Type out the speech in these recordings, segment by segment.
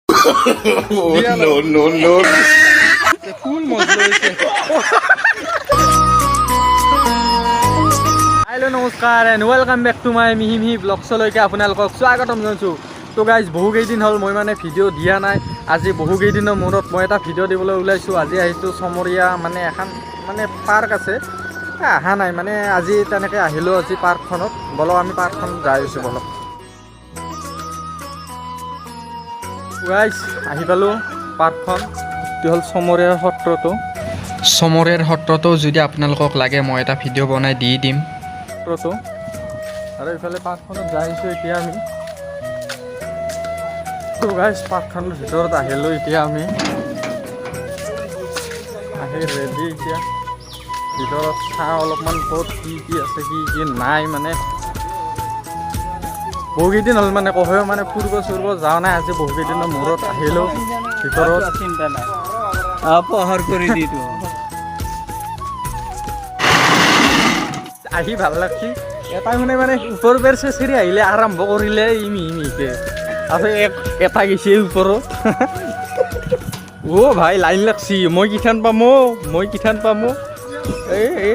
No, no, no. ফুল মজ লৈছে। Hello' নমস্কাৰ and welcome back to my মিহি মিহি ব্লগছলৈকে আপোনালোকক স্বাগতম জনাইছোঁ। তো গাইজ, বহুকেইদিন হ'ল মই মানে ভিডিঅ' দিয়া নাই। আজি বহুকেইদিনৰ মূৰত মই এটা ভিডিঅ' দিবলৈ ওলাইছোঁ। আজি আহিছোঁ চমৰীয়া, মানে এখন মানে পাৰ্ক আছে, অহা নাই মানে আজি তেনেকৈ আহিলোঁ আজি পাৰ্কখনত। বলক, আমি পাৰ্কখনত যাই আছোঁ, বলক। গাইজ, আহি পালোঁ পাৰ্কখন। এইটো হ'ল চমৰীয়াৰ সত্ৰটো। চমৰীয়াৰ সত্ৰটো যদি আপোনালোকক লাগে, মই এটা ভিডিঅ' বনাই দি দিম। সত্ৰটো আৰু এইফালে পাৰ্কখনত যাই আছোঁ এতিয়া আমি। তো গাইজ, পাৰ্কখনৰ ভিতৰত আহিলোঁ এতিয়া আমি। আহি ৰেডি। এতিয়া ভিতৰত চাওঁ অলপমান ক'ত কি কি আছে, কি কি নাই। মানে বহুকেইদিন হ'ল মানে কহেও মানে ফুৰিব চুৰিব যোৱা নাই। আজি বহুকেইদিনৰ মূৰত আহিলোঁ ভিতৰত। চিন্তা নাই, পোহৰ কৰি দি তো। আহি ভাল লাগছি। এটা মানে মানে ওপৰ বেৰ চেচেৰি আহিলে আৰম্ভ কৰিলে ই মিহি মিহিকে আছে। এক এটা গেছি ওপৰত। অ' ভাই, লাইন লাগছি। মই কিঠান পাম অ', মই কিঠান পাম অ'। এই এই এই।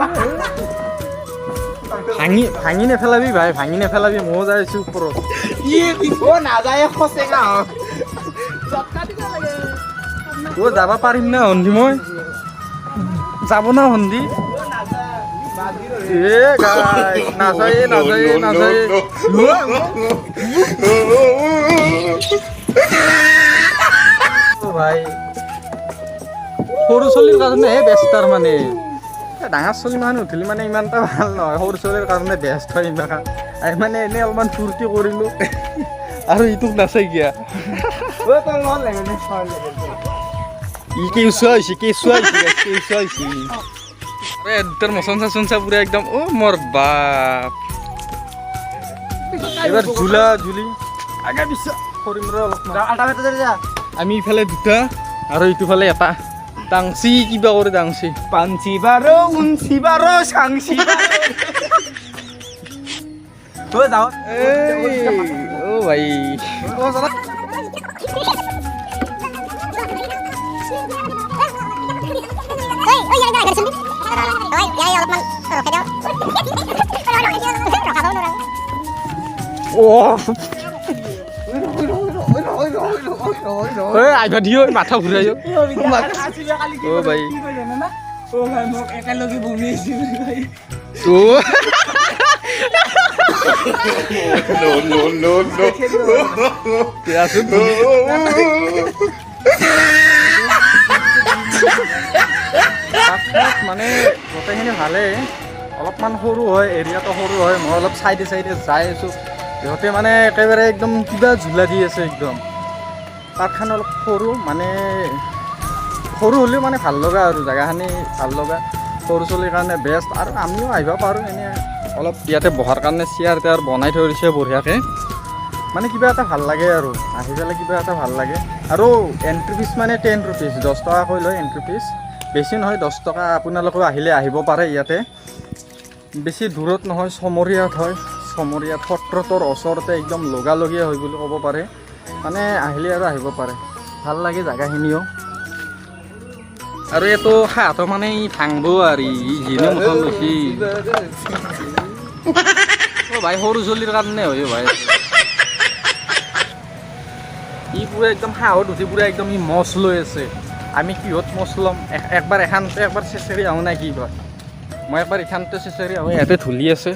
ভাঙি ভাঙি নেপেলাবি ভাই, ভাঙি নেপেলাবি। ময়ো যাই আছো ওপৰত। নাযায় সঁচেকা। অ' যাব পাৰিম না সন্ধি? মই যাব না সন্ধি? এ গাই, নাযায় নাযায় নাযায়। অ' ভাই, সৰু ছোৱালীৰ কাৰণেহে বেষ্ট। তাৰ মানে এ ডাঙৰ ছোৱালী মানুহ উঠিলে মানে ইমান এটা ভাল নহয়। সৰু ছোৱালীৰ কাৰণে বেষ্ট হয় ইমান। আমি মানে এনেই অলপমান ফূৰ্তি কৰিলোঁ আৰু ইটোক নাচাই কিয়া। ই কেঁচুৱা হৈছে, কেঁচুৱা হৈছে, কেঁচুৱা হৈছে ই। আৰে দুটাৰ মচন চাচন চা পুৰা একদম। অ' মোৰ বাপ, এইবাৰ ঝুলা ঝুলি আগা পিছা কৰিম ৰ অলপমান। আমি ইফালে দুটা আৰু ইটোফালে এটা ডাংচি, কিবা কৰি ডাংচি। পাঞ্চি বাৰ, উঞ্চি বাৰ, চাংচি। যাওঁ। অ' ভাই। অ' এই আইবা দিও, মাথা ঘূৰাই। অ' ভাই। অ ভাই, মোক একেলগে বমি আহিছে ভাই। অ' No, no, no, no. দিয়াচোন। পাৰ্কখনত মানে গোটেইখিনি ভালেই, অলপমান সৰু হয়, এৰিয়াটো সৰু হয়। মই অলপ চাইডে চাইডে যাই আছোঁ, সিহঁতে মানে একেবাৰে একদম কিবা ঝুলা দি আছে একদম। পাৰ্কখন অলপ সৰু, মানে সৰু হ'লেও মানে ভাল লগা আৰু জেগাখিনি ভাল লগা, সৰু ছোৱালীৰ কাৰণে বেষ্ট। আৰু আমিও আহিব পাৰোঁ এনেই অলপ ইয়াতে বহাৰ কাৰণে চেয়াৰ তেয়াৰ বনাই থৈ দিছে বঢ়িয়াকৈ। মানে কিবা এটা ভাল লাগে আৰু আহি পেলাই কিবা এটা ভাল লাগে। আৰু এণ্ট্ৰি ফিজ মানে 10 ৰুপিজ, 10 টকাকৈ লয় এণ্ট্ৰি ফিজ, বেছি নহয়, 10 টকা। আপোনালোকেও আহিলে আহিব পাৰে ইয়াতে। বেছি দূৰত নহয়, চমৰীয়াত হয়। চমৰীয়াত সত্ৰটোৰ ওচৰতে একদম লগালগীয়া হয় বুলি ক'ব পাৰে। মানে আহিলে আৰু আহিব পাৰে, ভাল লাগে জেগাখিনিও। আৰু এইটো হাঁহটো মানে ই ভাংব আৰু ই জিনে মুখন লৈছি। অ' ভাই, সৰু ছোৱালীৰ কাৰণে হয়। অ' ভাই, ই পুৰা একদম হাঁহত উঠি পুৰা একদম ই মচ লৈ আছে। আমি কিহত মচ ল'ম? একবাৰ এখানতে একবাৰ চেচেৰি আহোঁ নাই কি কয়? মই একবাৰ ইখানতে চেচেৰি আহোঁ। ইয়াতে ধূলি আছে।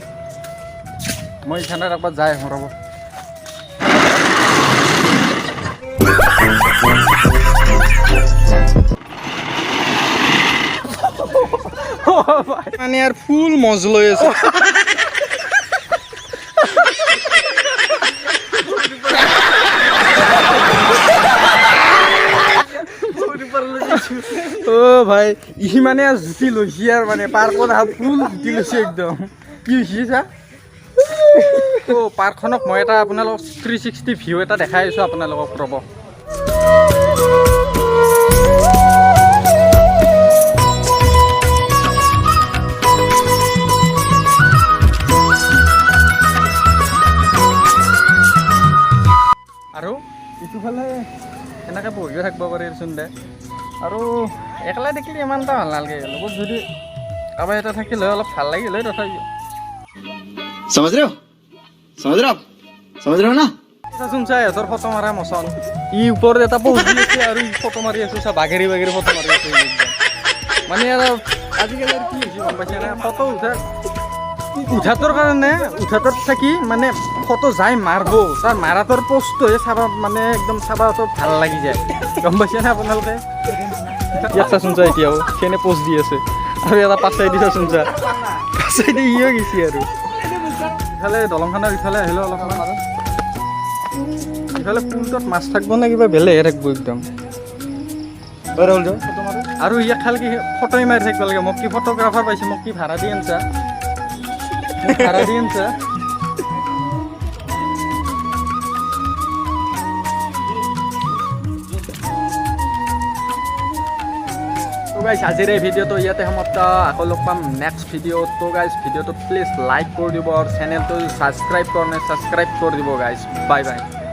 মই ইখানত একবাৰ যাই আহোঁ, ৰ'ব। মানে আৰু ফুল মজ লৈ আছে। অ' ভাই, ই মানে আৰু জুতি লৈছে আৰু মানে পাৰ্কত আহা ফুল জুতি লৈছে একদম। কি হৈছে চা। ত' পাৰ্কখনক মই এটা আপোনালোকক 360 ভিউ এটা দেখাই আছোঁ আপোনালোকক, ৰ'ব। আৰু ইটোফালে সেনেকৈ বহিও থাকিব পাৰিচোন দে। আৰু একলাই দেখিলে ইমান এটা ভাল নালাগে, লগত যদি কাৰোবাৰ এটা থাকিলে হয় অলপ ভাল লাগিল হয় তথাপিও। समझ रहे हो? समझ रहे हो आप? समझ रहे हो ना? চাচোন চা, ইহঁতৰ ফটো মাৰা মচন। ই ওপৰত এটা প'জ দি আছে আৰু ই ফটো মাৰি আছে। চা, বাগেৰি বাগেৰি ফটো মাৰি আছে ই একদম। মানে আৰু আজিকালি আৰু কি হৈছে গম পাইছে নে? ফটো উঠাটোৰ কাৰণে, উঠাটোত থাকি মানে ফটো যাই মাৰব, তাৰ মাৰাটোৰ প'জটোহে চাবা, মানে একদম চাবাটো ভাল লাগি যায়, গম পাইছেনে আপোনালোকে? ইয়াত চাচোন চা, এতিয়াও কেনে প'জ দি আছে। আৰু এটা পাছাই দি চাচোন চা, পাছাই দি ইও গৈছে। আৰু ইফালে দলংখনৰ ইফালে আহিলে অলপমান আৰু ইফালে পুলটোত মাছ থাকিব নে কিবা বেলেগহে থাকিব একদম। আৰু ইয়াক খালি কি ফটোই মাৰি থাকিব লাগে। মোক কি ফটোগ্ৰাফাৰ পাইছে? মোক কি ভাড়া দি আনছা? মোক ভাড়া দি আনছা? তো গাইজ, আজিৰ এই ভিডিঅ'টো ইয়াতে সমাপ্ত। আকৌ লগ পাম নেক্সট ভিডিঅ'ত। তো গাইজ, ভিডিঅ'টো প্লিজ লাইক কৰি দিব আৰু চেনেলটো ছাবস্ক্ৰাইব কৰা নাই, ছাবস্ক্ৰাইব কৰি দিব গাইজ। Bye bye.